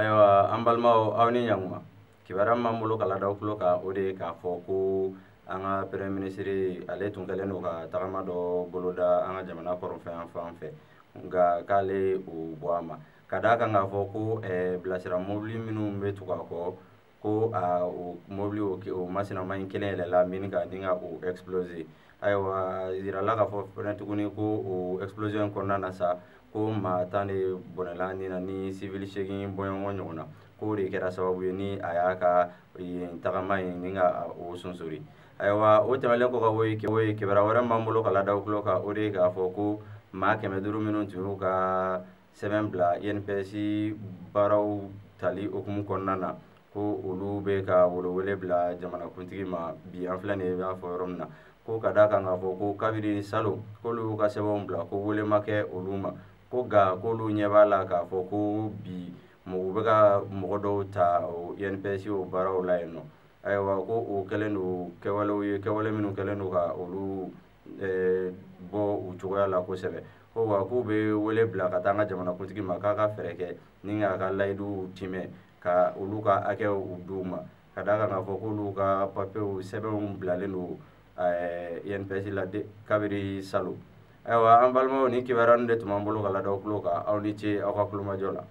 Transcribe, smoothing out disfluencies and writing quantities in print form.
Ayiwa, an balimaw, aw ni ɲankuma. Kibaruya min b'an bolo ka ladaw tulo kan, o de ye k'a fɔ ko an ka premier ministre, ale tun kɛlen don ka tagama dɔ boloda an ka jamana kɔrɔnfɛ yan fan fɛ, nka k'ale o bɔ a ma, ka d'a kan k'a fɔ ko bilasira mobili minnu bɛ tugu a kɔ, ko a o mobili o masinama in kelen yɛlɛla min kan ni ka o exploser. Ayiwa, yirala k'a fɔ fɛnɛ tuguni ko o explosion in kɔnɔna na sa, ko maa 10 de bɔnɛla nin na ni civil 8 bɔɲɔgɔn ɲɔgɔn na, k'o de kɛra sababu ye ni a y'a ka yen tagama in ni ka o sonsori. Ayiwa, o tɛmɛnen kɔ ka bɔ yen, o ye kibaruya wɛrɛ min b'an bolo ka ladaw tulo kan, o de ye k'a fɔ ko maa 500 minnu tun y'u ka sɛbɛn bila INPS baaraw tali hukumu kɔnɔna na, ko olu bɛ ka welewele bila jamanakuntigi ma bi. An filɛ nin ye, i b'a fɔ yɔrɔ min na, ko ka d'a kan k'a fɔ ko kabini salon k'olu y'u ka sɛbɛnw bila, ko wele ma kɛ olu ma, ko nka k'olu ɲɛ b'a la k'a fɔ ko bi mɔgɔw bɛ ka mɔgɔ dɔw ta o INPS o baaraw la yen nɔ. Ayiwa, ko o kɛlen don kɛwalew ye, kɛwale minnu kɛlen don ka olu bɔ u cogoya la kosɛbɛ, ko wa k'u bɛ wele bila ka taa an ka jamanakuntigi ma k'a ka fɛɛrɛ kɛ ni k'a ka layiduw timɛ, ka olu ka hakɛw d'u ma, ka d'a kan k'a fɔ k'olu ka papiyew sɛbɛnw bilalen don INPS la kabiri salon. Ayiwa, an balimaw, ni kibaruya ninnu de tun b'an bolo ka ladaw tulo kan. Aw ni ce aw ka kulomajɔ la.